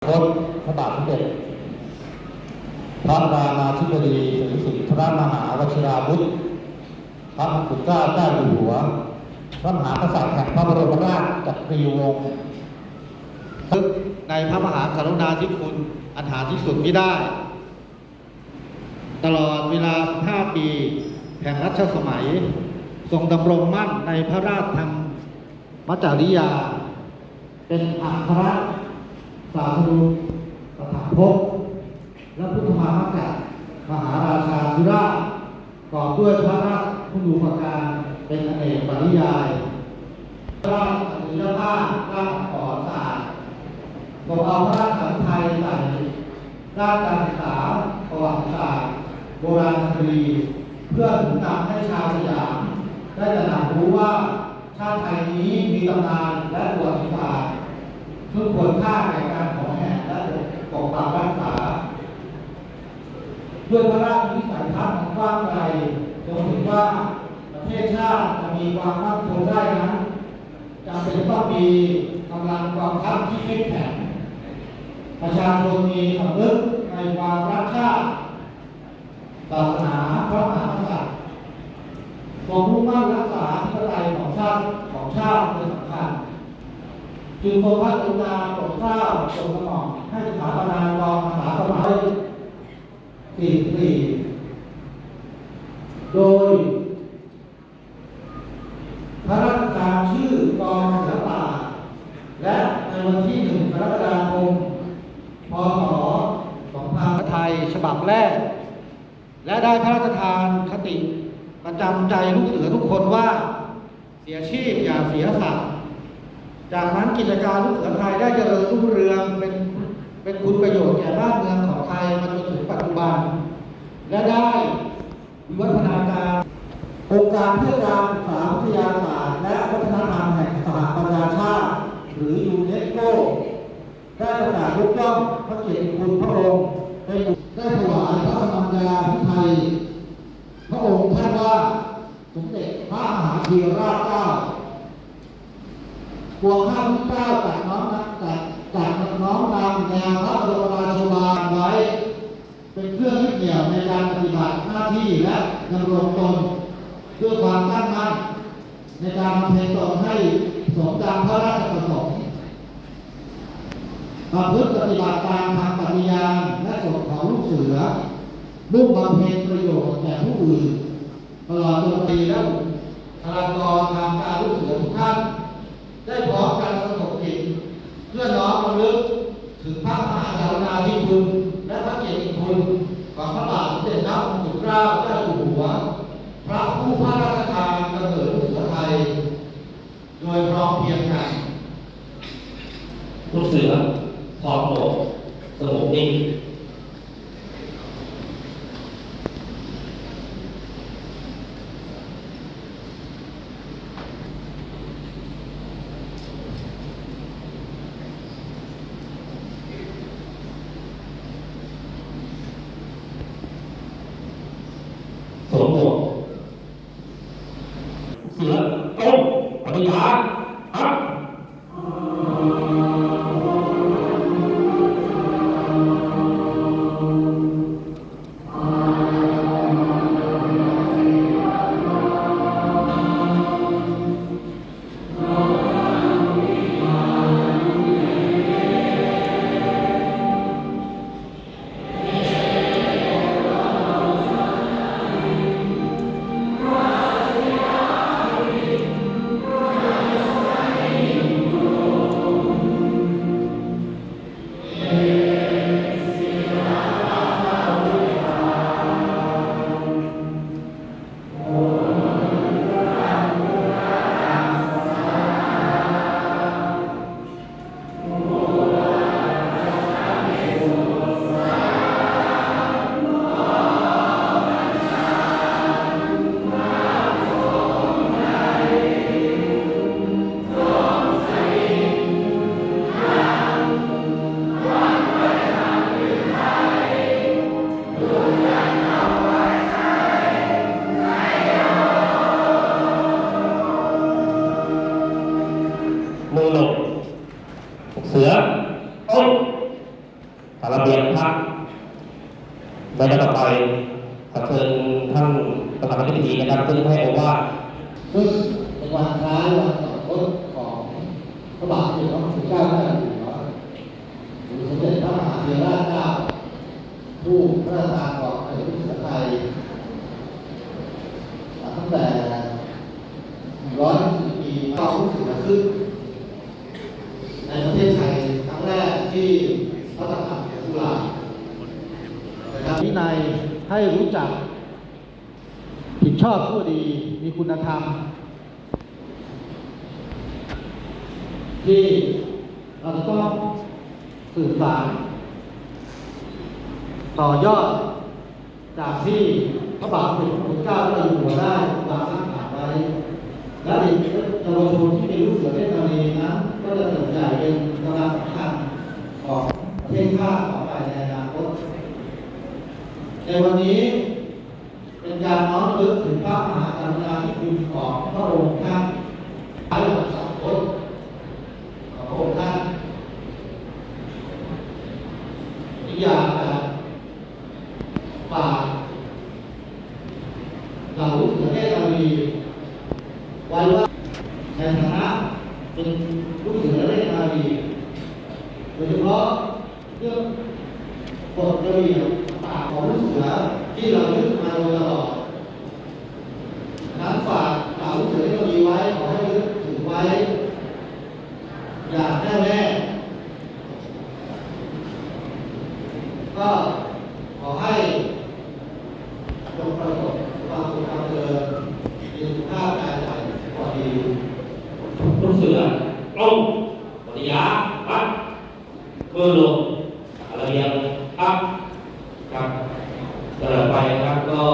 ຄົດ ພະບາດສົມເດັດພະປະທານາທິບໍດີ ສະຫຣີສິນທະມະຫາວະຊິຣາວຸດ ພະມະກຸດເຈົ້າ ເຈົ້າຢູ່ຫົວ ພະມະຫາກະສັດແຫ່ງພະບໍລົມລາຊຈັກກະລີວົງ ໃນພະມະຫາກະລຸນາທິຄຸນອັນຫາທີ່ສຸດມິໄດ້. ຕະຫຼອດເວລາສິບຫ້າປີແຫ່ງລັດຊະສະໄໝ ຊົງດຳລົງໝັ້ນໃນພະລາຊທຳມະຈະລິຍາ ເປັນອັກຄະລະສາສະນຸປະຖາກພົກ ແລະ ພຸດທະມາມະກະມະຫາລາຊາທິລາດ ປະກອບດ້ວຍພະລາຊະຄຸນູປະການເປັນອະເນກປະລິຍາຍ. ພະລາຊະອັດສະລິຍະພາບດ້ານອັກສອນສາດ ກໍເອົາພະລາຊະຫະໄທໃສ່ດ້ານການສຶກສາ ປະຫວັດສາດ ໂບລານຄະດີ ເພື່ອໜູນນຳໃຫ້ຊາວສະຫຍາມໄດ້ຕະໜັກຮູ້ວ່າ ຊາດໄທນີ້ມີຕຳນານ ແລະ ປະຫວັດສາດ ເຊິ່ງຄວນຄ່າແກ່ການຫອມແຫນ ແລະ ປົກປັກຮັກສາ. ດ້ວຍພະລາຊະວິໄສທັດອັນກວ້າງໄກ ຊົງເຫັນວ່າປະເທດຊາດຈະມີຄວາມໝັ້ນຄົງໄດ້ນັ້ນ ຈຳເປັນຕ້ອງມີກຳລັງກອງທັບທີ່ເຂັ້ມແຂງ, ປະຊາຊົນມີສຳນຶກໃນຄວາມຮັກຊາດ, ສາສະໜາ, ພະມະຫາກະສັດ, ຄວາມມຸ່ງໝັ້ນຮັກສາອະທິປະໄຕຂອງຊາດ, ຂອງຊາດເປັນສຳຄັນ, ຈຶ່ງຊົງພະກະລຸນາໂປດເກົ້າໂປດກະໝ່ອມໃຫ້ສະຖາປະນາກອງອາສາສະໝັກ ສີ່ສິບສີ່ ໂດຍ ພະລາຊະທານຊື່ກອງເສືອປ່າ ແລະ ໃນວັນທີໜຶ່ງ ກໍລະກະດາຄົມ ພ.ສ. ສອງພັນ ໄທສະບັບແລກ ແລະ ໄດ້ພະລາຊະທານຄະຕິປະຈຳໃຈລູກເສືອທຸກຄົນວ່າ ເສຍຊີບຢ່າເສຍສັດ. ຈາກນັ້ນກິດຈະການລູກເສືອໄທໄດ້ຈະເລີນຮຸ່ງເຮືອງເປັນ ເປັນຄຸນປະໂຫຍດແກ່ບ້ານເມືອງຂອງໄທມາຈົນເຖິງປັດຈຸບັນ ແລະ ໄດ້ ວິວັດທະນາການ. ອົງການເພື່ອການສຶກສາວິທະຍາສາດ ແລະ ວັດທະນະທຳແຫ່ງສະຫະປະຊາຊາດ ຫຼື ຢູເນສໂກ ໄດ້ປະກາດຍົກຍ້ອງພະກຽດຕິຄຸນພະອົງເປັນ ໄດ້ຖວາຍພະສະມັນຍາພິໄທພະອົງທ່ານວ່າ ສົມເດັດພະມະຫາທີລະເຈົ້າ. ພວກຂ້າພະເຈົ້າຈັກນ້ອມນຳ ຈັກ ຈັກນ້ອມນຳແນວພະບະລົມລາໂຊບາຍໄວ້ ເປັນເຄື່ອງຍຶດໜ່ຽວໃນການປະຕິບັດໜ້າທີ່ ແລະ ດຳລົງຕົນດ້ວຍຄວາມຕັ້ງໝັ້ນໃນການບຳເພັນຕົນໃຫ້ສົມດັ່ງພະລາຊະປະສົງ, ປະພຶດປະຕິບັດຕາມຄຳປະຕິຍານ ແລະ ກົດຂອງລູກເສືອ, ມຸ່ງບຳເພັນປະໂຫຍດແກ່ຜູ້ອື່ນ ຕະຫຼອດຈົນ ແລະ ບຸກຄະລາກອນທາງການລູກເສືອທຸກທ່ານ ໄດ້ພ້ອມກັນສະຫງົບຈິດ ເພື່ອນ້ອມລຳລຶກເຖິງພະມະຫາກະລຸນາທິຄຸນ ແລະ ພະກຽດຕິຄຸນຂອງພະບາດສົມເດັດພະມົງກຸດເກົ້າເຈົ້າຢູ່ຫົວ ພະຜູ້ພະລາຊະທານກຳເນີດລູກເສືອໄທ ໂດຍພ້ອມພຽງກັນ. ລູກເສືອ ຖອດໝວກ ສະຫງົບນິ່ງ. ສວມໝວກ. ເສືອ ຕົງ ປະຕິບັດ ຮັບ. ຕາມລະບຽບພັກ. ແລະຕໍ່ໄປ ຂໍເຊີນທ່ານປະທານໃນພິທີນະຄັບ ເຊິ່ງໃຫ້ໂອວາດ. ຊຶ່ງເປັນວັນຄ້າຍວັນສວນສົມໂພດຂອງພະບາດສົມເດັດພະຄຸນເຈົ້າເຈົ້າຢູ່ຫົວ ສົມເດັດພະມະຫາເຖລະເຈົ້າ ຜູ້ພັດທະນາຂອງແຂວງອຸດົມໄຊ ຕັ້ງແຕ່ໜຶ່ງຮ້ອຍສິບປີ ເຈົ້າຮູ້ສຶກຂຶ້ນ ໃນປະເທດໄທຄັ້ງແລກທີ່ພະທຳເປັນຜູ້ຫຼາຍ ແລະ ວິໄນໃຫ້ຮູ້ຈັກຜິດຊອບຊົ່ວດີ ມີຄຸນນະທຳ ທີ່ເຮົາຈະຕ້ອງສືບສານຕໍ່ຍອດ ຈາກທີ່ພະບາດສົມເດັດພະຄຸນເຈົ້າເຈົ້າຢູ່ຫົວໄດ້ວາງຮາກຖານໄວ້ ແລະ ເດັກເຍົາວະຊົນທີ່ເປັນລູກເສືອເນດນາຣີນັ້ນ ກໍຈະເຕີບໃຫຍ່ເປັນກຳລັງສຳຄັນຂອງປະເທດຊາດຕໍ່ໄປໃນອະນາຄົດ. ໃນວັນນີ້ເປັນການນ້ອມລຳລຶກເຖິງພະມະຫາກະລຸນາທິຄຸນຂອງພະອົງທ່ານ ຫຼາຍວັນສວນສົມໂພດຂອງພະອົງທ່ານ. ອີກຢ່າງກະ ຝາກເຫຼົ່າລູກເສືອເນດນາຣີໄວ້ວ່າ ໃນຖານະເປັນລູກເສືອເນດນາຣີ ໂດຍສະເພາະເລື່ອງກົດລະບຽບຕ່າງໆຂອງລູກເສືອທີ່ລະລຶກມາໂດຍຕະຫຼອດ. ນັ້ນຝາກເຫຼົ່າລູກເສືອເນດນາຣີໄວ້ ຂໍໃຫ້ລະລຶກເຖິງໄວ້ ຢ່າງແນ່ວແນ່ ກໍຂໍໃຫ້ຈົ່ງປະສົບຄວາມສຸກຄວາມຈະເລີນ ມີສຸຂະພາບກາຍໃຈກໍດີ. ລູກເສືອ ລົງ ປະຕິຍາ ປັດ ມືລົງ ຕາມລະບຽບພັກ. ຄັບ ຕໍ່ໄປນະຄັບ ກໍ